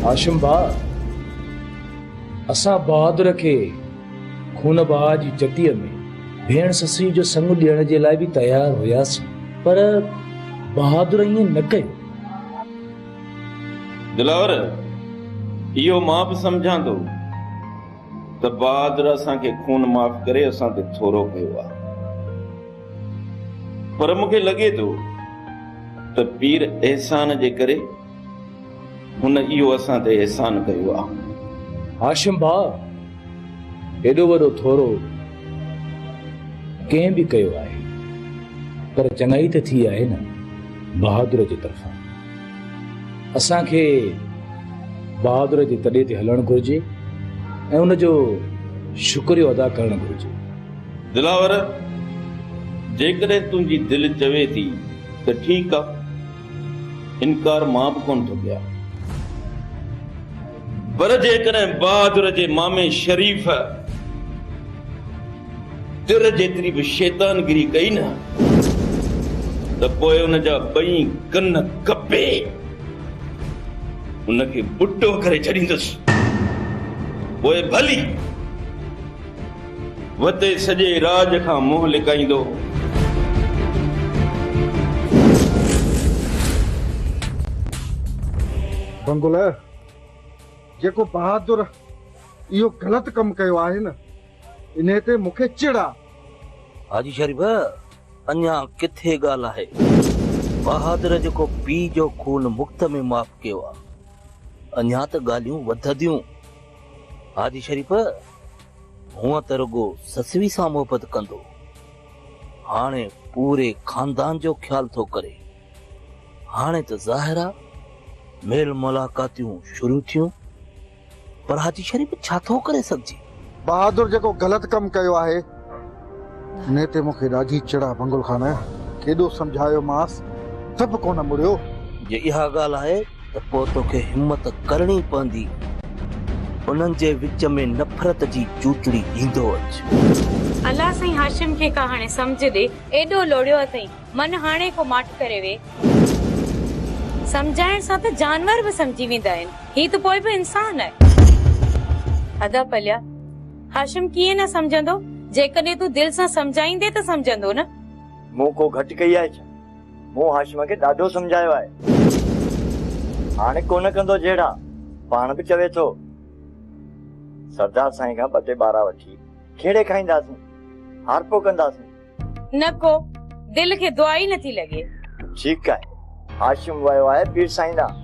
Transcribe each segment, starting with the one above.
هاشم ڀاء، اسان بهادر کي خون بها جي چٽيء ۾ ڀيڻ سسئي جو سڱ ڏيڻ جي لاء به تيار هياسين، پر بهادر ائين نه ڪيو. دلاور، اهو مان به سمجهان ٿو ته بهادر اسان کي خون معاف ڪري اسان تي ٿورو ڪيو آهي، پر مون کي لڳي ٿو ته پير احسان جي ڪري هن اهو اسان تي احسان ڪيو آهي. هاشم ڀاء، ايڏو وڏو ٿورو ڪنهن به ڪيو آهي، پر چڱائي ته ٿي آهي نه بهادر جي طرفان. اسان کي بهادر جي تڏي تي هلڻ گهرجي ۽ ان جو شڪريو ادا ڪرڻ گهرجي. دلاور، جيڪڏهن تنهنجي دل چوي ٿي ته ٺيڪ آ، انڪار مان به ڪونه ٿو ڪيان. پر جيڪڏهن بهادر جي مامي شريف تر جيتري به شيطانگري ڪئي نه ته پوء ان جا ٻئي ڪن ڪپي ان کي ٻٽو ڪري ڇڏيندس. پوء ڀلي وتي سڄي راڄ کان منهن لڪائيندو. بنگل، جيڪو بهادر اهو غلط ڪم ڪيو آهي نه، انهيء تي مون کي چڙ آ. حاجي شريف، اڃا ڪٿي ڳالهه آهي. بهادر جيڪو پيء جو خون مفت ۾ معاف ڪيو آ. اڃا ته ڳالهيون وڌنديون. حاجي شريف، هونء ته رڳو سسوي سان محبت ڪندو هو. هاڻي پوري خاندان جو خيال ٿو ڪري. هاڻي ته ظاهر آ ميل ملاقاتيون شروع ٿيون. پر حاجي شريف ڇا ٿو ڪري سگهجي؟ بهادر جيڪو غلط ڪم ڪيو آهي، انهيء تي مون کي ڏاڍي چڙ آ بنگل خان. ڪيڏو سمجهايومانس ته به ڪونه مڙيو. جي اها ڳالهه آهي ته پوء توکي همت ڪرڻي پوندي. انهن جي وچ ۾ نفرت جي چوچڙي ڏيندو اچ. الله سائين هاشم کي ڪا هاڻي سمجهه ڏي. ايڏو لوڙيو اٿئي، من هاڻي ڪو ماٺ ڪري ويهه. سمجهائڻ سان ته جانور به سمجهي ويندا آهن، هي ته پوء به انسان آهي. ادا پليا، هاشم ڪيئن نه سمجهندو، جيڪڏهن تون دل سان سمجهائيندين ته سمجهندو نه. مون ڪو گهٽ ڪئي آهي ڇا؟ مون هاشم کي ڏاڍو سمجهايو آهي. هاڻي ڪونه ڪندو جهيڙا، پاڻ به چوي ٿو. سردار سائين کان ٻه ٽي ٻارا وٺي کيڙي کائينداسين، هارپو ڪنداسين. نه ڪو، دل کي دعا ئي نٿي لڳي. ٺيڪ آهي، هاشم ويو آهي پير سائين ڏانهن،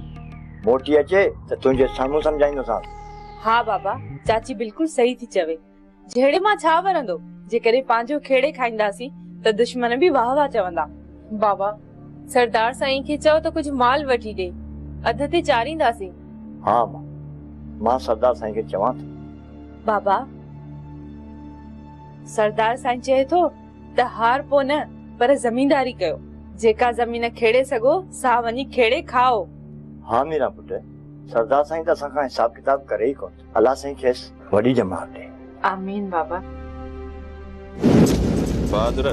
موٽي اچي ته تنهنجي سامهون سمجهائيندوسانس. ها بابا، چاچي بلڪل صحيح ٿي چوي. جهيڙي مان ڇا ورندو؟ جيڪڏهن پنهنجو کيڙي کائينداسين ته دشمن به واهه واهه چوندا. بابا، سردار سائين کي چئو ته ڪجهه مال وٺي ڏي، اڌ تي چارينداسين. ها امان، مان سردار سائين کي چوان ٿو. بابا، سردار سائين چئي ٿو ته هارپو نه پر زمينداري ڪيو. جيڪا زمين کيڙي سگهو سا وڃي کيڙي کائو. ها ميران پٽ، سردار سائين ته اسان کان حساب ڪتاب ڪري ئي ڪونه ٿو. الله سائين کيس وڏي ڄمار ڏي. آمين بابا. بهادر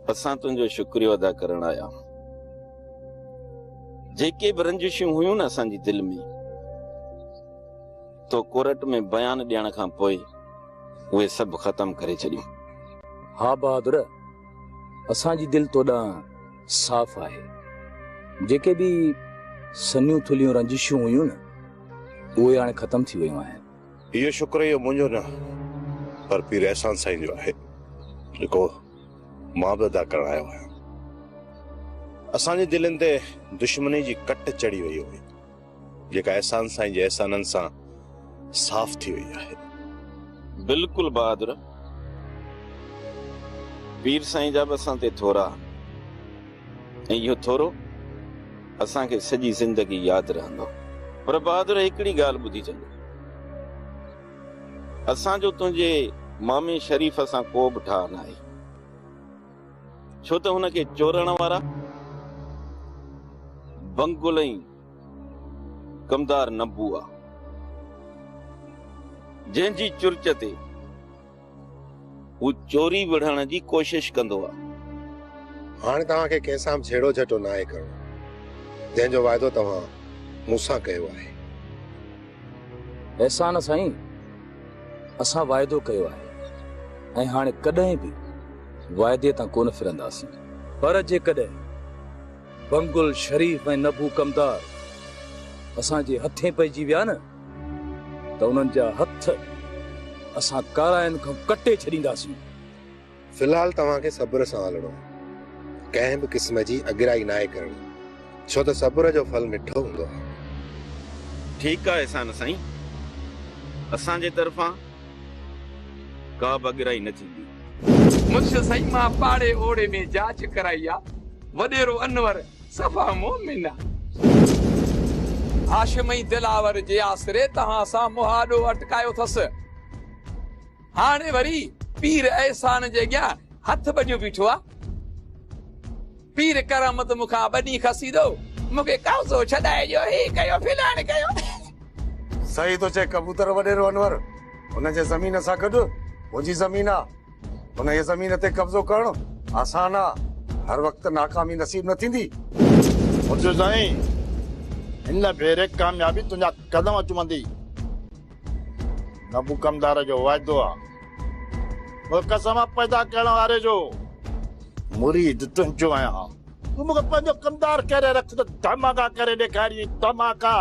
اسان تنهنجو شڪريو ادا ڪرڻ آيا آهيون. جيڪي به رنجشون هيون نه اسان جي دل ۾ تو ڪورٽ ۾ بيان ڏيڻ کان پوء اهي سڀ ختم ڪري ڇڏيون. ها بهادر اسان جي دل تو ڏانهن صاف آهي. جيڪي به سنهيون ٿلهيون رنجشون هيون نه، اهي هاڻي ختم ٿي ويون آهن. اهو شڪر اهو منهنجو نه پر پير احسان سائين جو آهي، جيڪو مان به ادا ڪرڻ آيو آهيان. اسان جي دلين تي دشمني جي ڪٽ چڙهي وئي هئي، جيڪا احسان سائين جي احسانن سان صاف ٿي وئي آهي. بلڪل بهادر، پير سائين جا به اسان تي ٿورا آهن ۽ اهو ٿورو اسان کي سڄي زندگي ياد رهندو. پر بهادر هڪڙي ڳالهه ٻڌي ڇڏ، اسان جو تنهنجي مامي شريف سان ڪو به ٺاهه ناهي. ڇو ته هن کي چورڻ وارا بنگل ۽ ڪمدار نبو آ، جنهن جي چرچ تي هو چوري وڙهڻ جي ڪوشش ڪندو آ. هاڻ توهان کي ڪنهن سان به جهيڙو جهٽو ناهي ڪرڻو، جنهن جو واعدو توهان مون سان ڪيو آهي. احسان سائين، اسان واعدو ڪيو آهي ۽ هاڻي ڪڏهن به واعدي تان ڪونه ڦرنداسين. پر جيڪڏهن بنگل شريف ۽ نبو ڪمدار اسان جي هٿين پئجي ويا نه ته انهن جا هٿ اسان ڪاراين کان ڪٽي ڇڏينداسين. في الحال توهان کي صبر سان هلڻو آهي. ڪنهن به قسم جي اڳرائي ناهي ڪرڻي، ڇو ته صبر جو ڦل مٺو هوندو آهي. ٺيڪ آهي احسان سائين، اسان جي طرفان ڪا به اڳرائي نه ٿيندي. مرشد سائين مان پاڙي اوڙي ۾ جاچ ڪرائي آ، وڏيرو انور صفا مومن آ. هاشم ۽ دلاور جي آسري توهان سان مهاڏو اٽڪايو ٿس. هاڻي وري پير احسان جي اڳيان هٿ ٻڌيو بيٺو آ. پير ڪرامت مون کان ٻني کسيندو، مون کي قبضو ڇڏائي ڏيو، هي ڪيو فلاڻ ڪيو. صحيح ٿو چئي ڪبوتر وڏيرو انور، هن جي زمين سان گڏ منهنجي زمين آ. انهيء زمين تي قبضو ڪرڻ آسان آ، هر وقت ناڪامي نصيب نه ٿيندي. مرشد سائين، هن ڀيري ڪاميابي تنهنجا قدم چمندي. نبو ڪمدار جو وعدو آ. مون کي قسم آ پيدا ڪرڻ واري جو. مريد تنهنجو آهيان. تون مون کي پنهنجو ڪمدار ڪري رک ته ڌماڪا ڪري ڏيکارين ڌماڪا.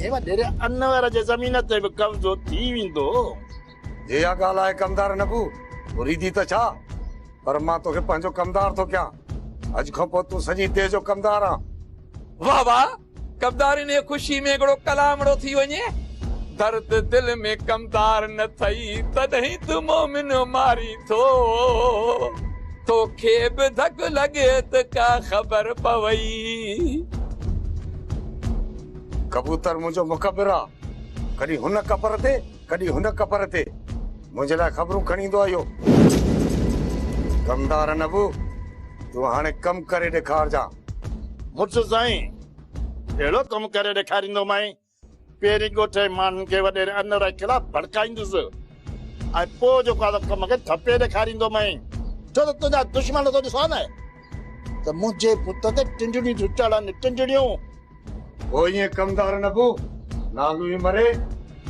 هي وڏيري انور جي زمين تي به قبضو ٿي ويندو. جي اها ڳالهه آهي ڪمدار نبو، مريدي ته ڇا پر مان توکي پنهنجو ڪمدار ٿو ڪيان. اڄ کان پوء تون سڄي ديهه جو ڪمدار آن. واه واه ڪمدار انهيء خوشي ۾ هڪڙو ڪلامڙو ٿي وڃي. درد دل ۾ ڪمدار نه ٿئي تڏهن تون مومن مارين ٿو. توکي به ڌڪ لڳي ته ڪا خبر پوئي. ڪبوتر منهنجو مخبر آ. ڪڏهن هن ڪپر تي ڪڏهن هن ڪپر تي منهنجي لاء خبرون کڻي ايندو آ اهو. ڪمدار نبو تون هاڻي ڪم ڪري ڏيکارجان. مڙس سائين اهڙو ڪم ڪري ڏيکاريندومانء، پهرين ڳوٺ جي ماڻهن کي وڏيري انور جي خلاف ڀڙڪائيندس ۽ پوء جيڪو آهي سو ڪم کي ٿپي ڏيکاريندومانء، ڇو ته تنهنجا دشمن ٿو ڏسان نه ته منهنجي بت تي ٽنڊڙيون ٿيون چڙهن، ٽنڊڙيون. پوء ائين ڪمدار نبو، نانگ به مري،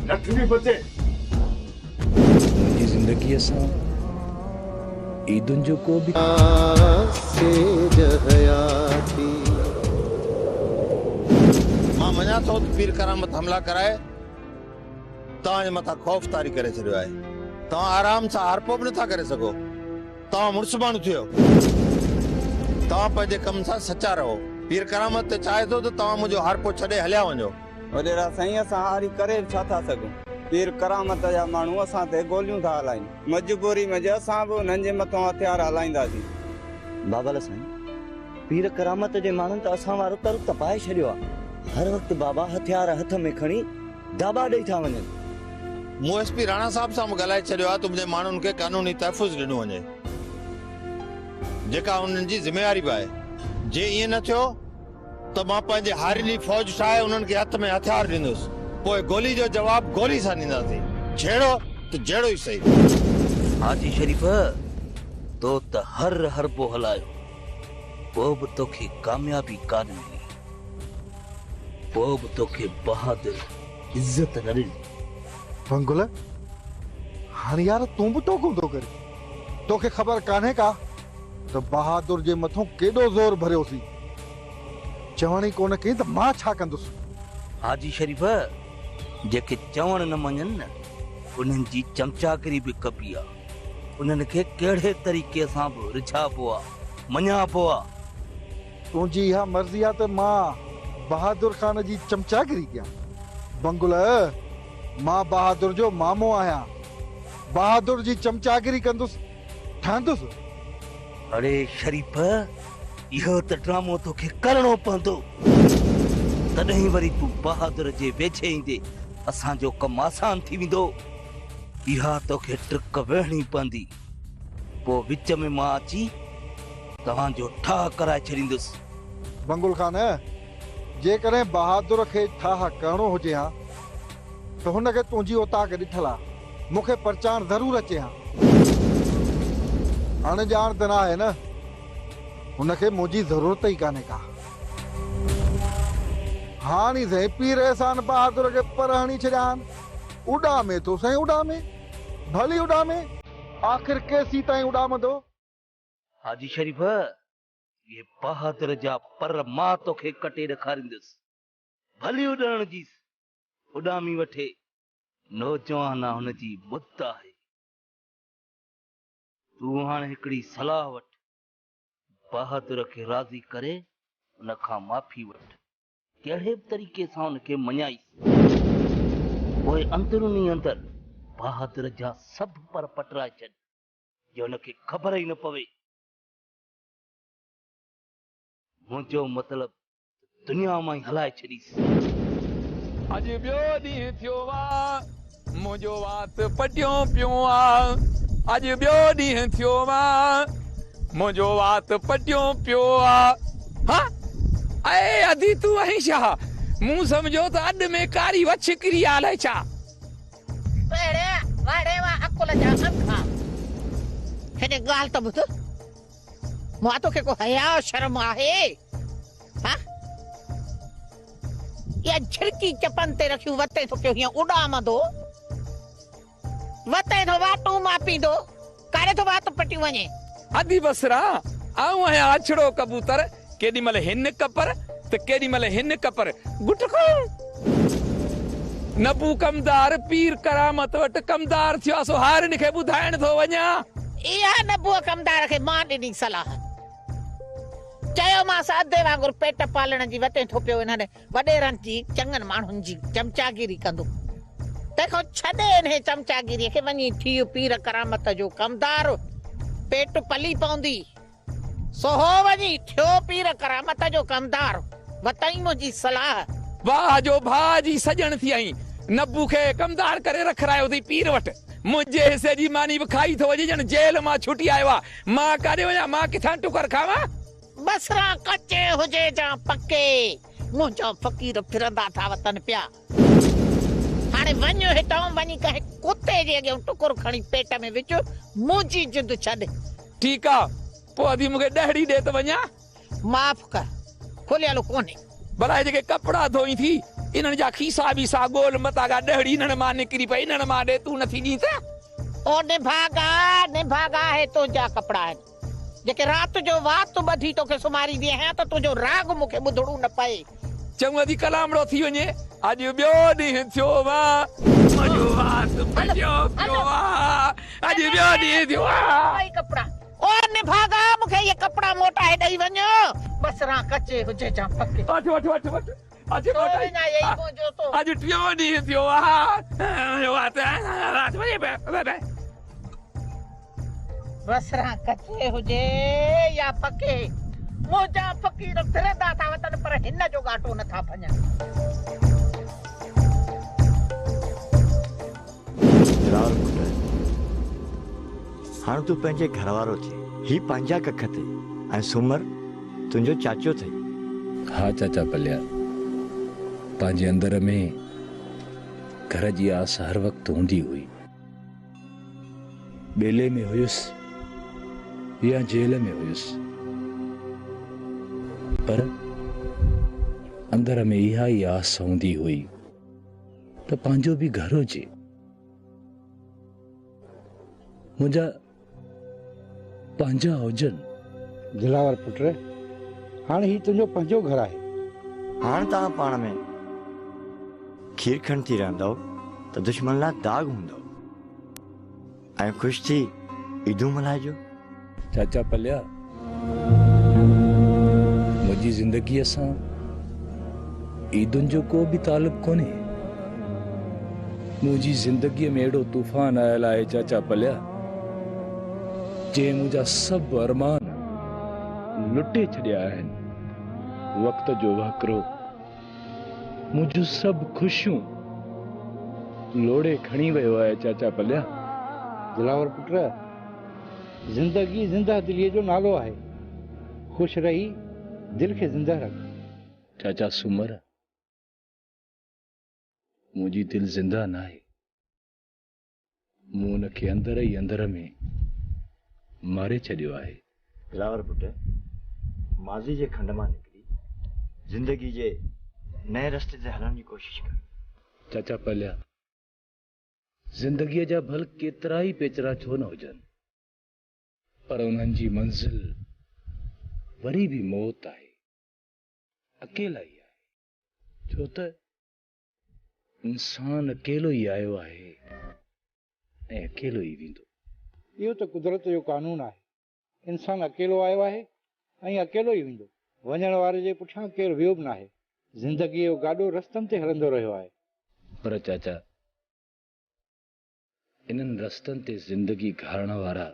لٺ به بچي. منهنجي زندگيء سان عيدن جو ڪو به. مان مڃان ٿو ته پير ڪرامت حملا ڪرائي توهان جي مٿان خوف طاري ڪري ڇڏيو آهي. توهان آرام سان هارپو به نٿا ڪري سگهو. توهان مڙس ماڻهو ٿيو. توهان پنهنجي ڪم سان سچا رهو. پير ڪرامت ته چاهي ٿو ته توهان منهنجو هارپو ڇڏي هليا وڃو. وڏيرا سائين اسان هاري ڪري به ڇا ٿا سگهون. پير ڪرامت جا ماڻهو اسان تي گوليون ٿا هلائين. مجبوري ۾ جي اسان به انهن جي مٿان هٿيار هلائينداسين. بابل سائين پير ڪرامت جي ماڻهن ته اسان وارو تر تپائي ڇڏيو آ. هر وقت بابا هٿيار هٿ ۾ کڻي داٻا ڏئي ٿا وڃن. مون ايس پي راڻا صاحب سان به ڳالهائي ڇڏيو آهي ته منهنجي ماڻهن کي قانوني تحفظ ڏنو وڃي جيڪا انهن جي ذميواري به آهي. جي ائين نه ٿيو ته مان پنهنجي هارين جي فوج ٺاهي انهن کي هٿ ۾ هٿيار ڏيندس پوء گولي جو جواب گولي سان ڏينداسين. جهيڙو ته جهيڙو ئي سهي. حاجي شريف تو ته هر حربو هلايو پوء به توکي ڪاميابي ڪانه ملي. پوء به توکي بهادر عزت نه ڏني. بنگل، هاڻ يار تون به ٽوڪون ٿو ڪرين. توکي خبر ڪانهي ڪا ته بهادر جي مٿون ڪيڏو زور ڀريوسين. چوڻ ئي ڪونه ڪيئي ته مان ڇا ڪندس. حاجي شريف، جيڪي چوڻ نه مڃن نه، انهن جي چمچاگري به ڪبي آ. انهن کي ڪهڙي طريقي سان به رجهائبو آ، مڃائبو آ. تنهنجي اها مرضي آ ته مان بهادر خان جي چمچاگري ڪيان. بنگل، مان بهادر جو مامو آهيان. بهادر جي چمچاگري ڪندس، ٺهندس. اڙي شريف، اهو ته ڊرامو توکي ڪرڻو پوندو. تڏهن وري تون بهادر جي ويجهي ايندي اسان جو ڪم آسان ٿي ويندو. اها توکي ٽرڪ ويهڻي پوندي. پوء وچ ۾ مان اچي توهان جو ٺاهه ڪرائي ڇڏيندس. بنگل خان، جيڪڏهن بهادر کي ٺاهه ڪرڻو هجي ها ته هن کي تنهنجي اوطاق ڏٺل آ، مون کي پرچائڻ ضرور اچي ها. اڻ ڄاڻ ته ناهي نه، هن کي منهنجي ضرورت ئي ڪانهي ڪا. هاڻي سائين پير احسان بهادر کي پر هڻي ڇڏيا آهن. اڏامي ٿو سائين اڏامي. ڀلي اڏامي. آخر ڪيسين تائين اڏامندو؟ حاجي شريف، اهي بهادر جا پر مان توکي ڪٽي ڏيکاريندس. ڀلي اڏڻ جيس، اڏامي وٺي. نوجوان آ هن جي ٻڌ آهي. تون هاڻ هڪڙي صلاح وٺ. بهادر کي راضي ڪري ان کان معافي وٺ. ڪهڙي به طريقي سان ان کي مڃائيس. پوء اندرون ئي اندر بهادر جا سڀ پر پٽرائي ڇڏ، جو ان کي خبر ئي نه پوي. منهنجو مطلب ته دنيا مان ئي هلائي ڇڏيس. اڄ ٻيو ڏينهن ٿيو آ، منهنجو وات پٽيو پيو آ. اڄ ٻيو ڏينهن ٿيو آ، منهنجو وات پٽيو پيو آ. ها اي ادي تون آهين ڇا؟ مون سمجهيو ته اڏ ۾ ڪاري وڇ ڪري آ الائي ڇا. اهڙي واڙي وا عقل جا انڌا. هيڏي ڳالهه ته ٻڌ. مان توکي ڪو حياء شرم آهي؟ ها؟ اها جهرڪي چپن تي رکيون وتين ٿو پيو هيئن اڏامندو، وتين ٿو واٽون ماپيندو، ڪاڏي ٿو وات پٽيون وڃين؟ ادي بصرا، آئون آهيان اڇڙو ڪبوتر، ڪيڏي مهل هن ڪپر ته ڪيڏي مهل هن ڪپر، گٽڪو! نبو ڪمدار پير ڪرامت وٽ ڪمدار ٿيو آ سو هارين کي ٻڌائڻ ٿو وڃان. اها نبوء ڪمدار کي مان ڏني صلاح. چيومانس ادي وانگر پيٽ پالڻ جي وتين ٿو پيو انهن وڏيرن جي چڱن ماڻهن جي چمچاگيري ڪندو. تنهن کان ڇڏي انهي چمچاگيريء کي وڃي ٿيء پير ڪرامت جو ڪمدار پيٽ پلي پوندي. سو هو وڃي ٿيو پير ڪرامت جو ڪمدار، وتائين منهنجي صلاح. واهه جو ڀاء جي سڄڻ ٿي آهين. نبو کي ڪمدار ڪري رکرايو اٿئي پير وٽ. منهنجي حصي جي ماني به کائي ٿو وڃي ڄڻ جيل مان ڇٽي آيو آ. مان ڪاڏي وڃان، مان ڪٿان ٽڪر کاوان؟ بصران ڪچي هجي جا پڪي، منهنجا فقير ڦرندا ٿا وتن پيا. هاڻي وڃ هتان، وڃي ڪنهن ڪتي جي اڳيان ٽڪر کڻي پيٽ ۾ وجهه، منهنجي جند ڇڏ. ٺيڪ آ، پوء ادي مون کي ڏهڙي ڏي ته وڃان. معاف ڪر، کليل ڪونهي. ڀلا هي جيڪي ڪپڙا ڌوئين ٿي، انهن جا کيسا ٻيسا ڳول، متان ڪا ڏهڙي انهن مان نڪري پئي، انهن مان ڏي، تون نٿي ڏين ته. او نڀاڳا، نڀاڳا، هي تنهنجا ڪپڙا آهن، جيڪي رات جو وات ٻڌي توکي سمهاريندي آهيان ته تنهنجو راڳ مون کي ٻڌڻو نه پئي. چڱو ادي ڪلامڙو ٿي وڃي. اڄ ٻيو ڏينهن ٿيو آ. منهنجو وات پٽيو پيو آ. اڄ ٻيو ڏينهن ٿيو آ. اهي ڪپڙا. او نڀاڳا مون کي اهي ڪپڙا موٽائي ڏئي وڃ. بصران ڪچي هجي جا پڪي. وٺ وٺ وٺ وٺ. اڄ موٽائي. اڄ ٽيون ڏينهن ٿيو آ. منهنجو وات وات پٽي پيو. بصران ڪچي هجي يا پڪي، منهنجا فقير ڦرندا ٿا وتن پر هن جو ڳاٽو نه ٿا ڀڃن. دلاور پٽ، هاڻ تون پنهنجي گهر وارو ٿي. هي پنهنجا ڪک اٿئي ۽ سومر تنهنجو چاچو اٿئي. ها چاچا پليا، پنهنجي اندر ۾ گهر جي آس هر وقت هوندي هئي. ٻيلي ۾ هيس يا جيل ۾ هيس پر اندر ۾ اها ئي آس هوندي هئي ته پنهنجو به گهر هجي. منهنجا پنهنجا هجن. دلاور پٽ، هاڻ هي تنهنجو پنهنجو گهر آهي. هاڻ توهان پاڻ ۾ کير کنڊ ٿي رهندؤ ته دشمن لاء داغ هوندؤ ۽ خوش ٿي عيدون ملهائجو. چاچا پليا، منهنجي زندگيء سان عيدن جو ڪو به تعلق ڪونهي. منهنجي زندگيء ۾ اهڙو طوفان آيل آهي چاچا پليا، جنهن منهنجا سڀ ارمان لٽي ڇڏيا آهن. وقت جو وهڪرو منهنجون سڀ خوشيون لوڙهي کڻي ويو آهي چاچا پليا. دلاور پٽ، زندگي زنده دليء جو نالو آهي. خوش رهي دل کي زنده رک. چاچا سومر، منهنجي دل زنده ناهي. مون ان کي اندر ئي اندر ۾ ماري ڇڏيو آهي. دلاور پٽ، ماضي جي کنڊ مان نڪري زندگي جي نئين رستي تي هلڻ جي ڪوشش ڪر. چاچا پليا، زندگيء جا ڀل ڪيترا ئي پيچرا ڇو نه هجن، پر انهن جي منزل وري به موت آهي، اڪيلائي آهي، ڇو ته انسان اڪيلو ئي آيو آهي ۽ اڪيلو ئي ويندو. اهو ته قدرت جو قانون آهي. انسان اڪيلو آيو آهي ۽ اڪيلو ئي ويندو. وڃڻ واري جي پٺيان ڪير ويو به ناهي. زندگيء جو گاڏو رستن تي هلندو رهيو آهي. پر چاچا، انهن رستن تي زندگي گهارڻ وارا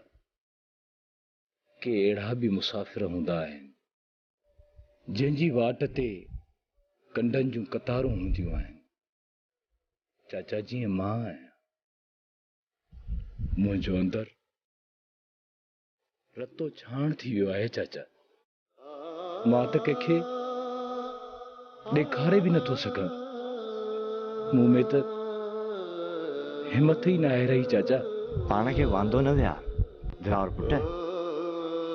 ڪي اهڙا به مسافر هوندا آهن، جنهن جي واٽ تي ڪنڊن جون قطارون هونديون آهن. چاچا جيئن مان آهيان. منهنجو اندر رتو ڇاڻ ٿي ويو آهي چاچا. مان ته ڪنهن کي ڏيکاري به نٿو سگهان. مون ۾ ته همٿ ئي ناهي رهي چاچا. پاڻ کي واندو نه ويهار دلاور پٽ.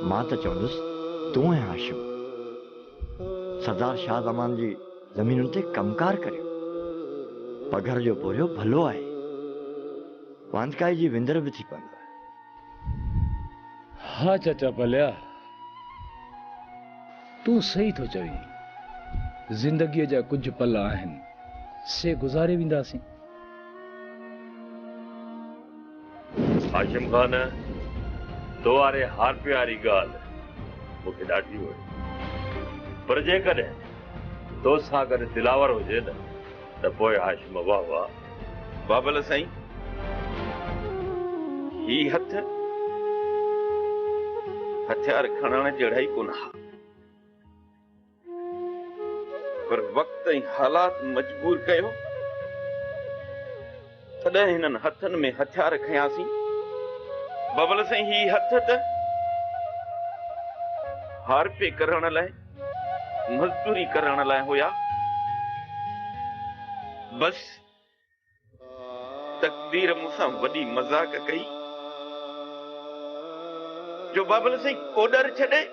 مان ته چوندس تون ۽ هاشم سردار شاهه زمان جي زمينن تي ڪم ڪار ڪريو. پگهر جو پورهيو ڀلو آهي. واندڪائي جي وندر به ٿي پوندو. ها چاچا پليا، تون صحيح ٿو چوين. زندگيء جا ڪجهه پل آهن، سي گذاري وينداسين. هاشم خان، تو واري هارپي واري ڳالهه مون کي ڏاڍي وڻي. پر جيڪڏهن تو سان گڏ دلاور هجي نه ته پوء هاشم واهه واهه. بابل سائين، هي هٿ هٿيار کڻڻ جهڙا ئي ڪونه ها، پر وقت ۽ حالات مجبور ڪيو، تڏهن هنن هٿن ۾ هٿيار کنياسين. بابل سائين، هي هٿ ته هارپي ڪرڻ لاء، مزدوري ڪرڻ لاء هيا. بس تقدير مون سان وڏي مذاق ڪئي جو بابل سائين ڪوڏر ڇڏي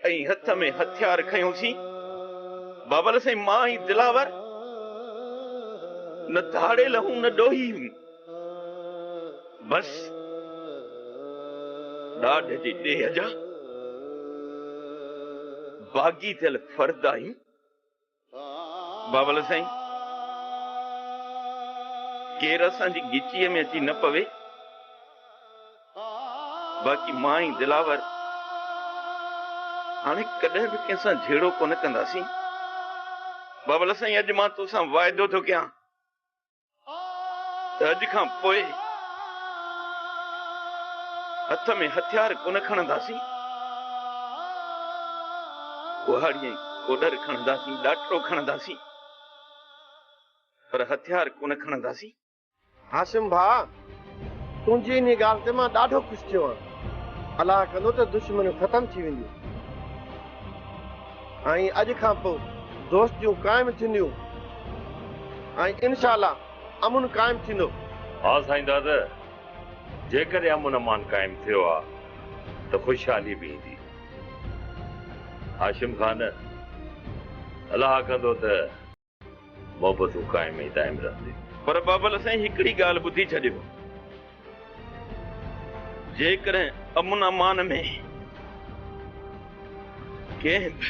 ۽ هٿ ۾ هٿيار کنيوسين. بابل سائين مان ۽ دلاور نه ڌاڙيل هون نه ڏوهي هون. بس ڏاڍ جي ڏيهه جا باغي ٿيل فرد آهيون. بابل سائين، ڪير اسان جي ڳچيء ۾ اچي نه پوي، باقي مان ۽ دلاور هاڻي ڪڏهن به ڪنهن سان جهيڙو ڪونه ڪنداسين. بابل سائين، اڄ مان توسان واعدو ٿو ڪيان ته اڄ کان پوء هٿ ۾ هٿيار ڪونه کڻنداسين، ڪهاڙي ۽ ڪوڏر کڻنداسين، ڏاٽرو کڻنداسين، پر هٿيار ڪونه کڻنداسين. هاشم ڀاء، تنهنجي انهيء ڳالهه تي مان ڏاڍو خوش ٿيو آهيان. الله ڪندو ته دشمنيون ختم ٿي وينديون ۽ اڄ کان پوء دوستيون قائم ٿينديون ۽ انشاء الله امن قائم ٿيندو. ها سائين دادا، جيڪڏهن امن امان قائم ٿيو آ ته خوشحالي به ايندي. هاشم خان، الله ڪندو ته محبتون قائم ۽ دائم رهنديون. پر بابل سائين هڪڙي ڳالهه ٻڌي ڇڏيو، جيڪڏهن امن امان ۾ ڪنهن به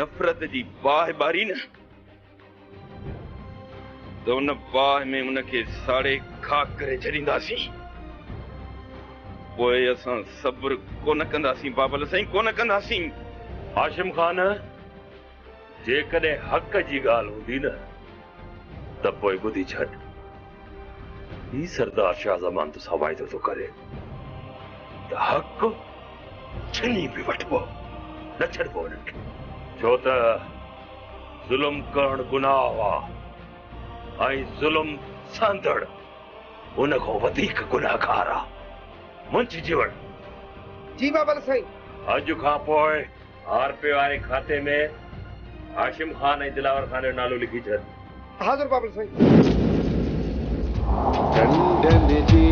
نفرت جي باهه ٻاري نه ته ان باهه ۾ ان کي ساڙي خاڪ ڪري ڇڏينداسين. پوء اسان صبر ڪونه ڪنداسين بابل سائين ڪونه ڪنداسين. هاشم خان، جيڪڏهن حق جي ڳالهه هوندي نه ته پوء ٻڌي ڇڏ. هي سردار شاهه زمان توسان واعدو ٿو ڪري ته حق ڇني به وٺبو، نه ڇڏبو انهن کي. ڇو ته ظلم ڪرڻ گناهه آ ۽ ظلم سهندڙ ان کان وڌيڪ گنهگار آ. منجهه جيوڻ. جي بابل سائين. اڄ کان پوء آر پي واري کاتي ۾ هاشم خان ۽ دلاور خان جو نالو لکي ڇڏ. حاضر بابل سائين. ڍنڍن جي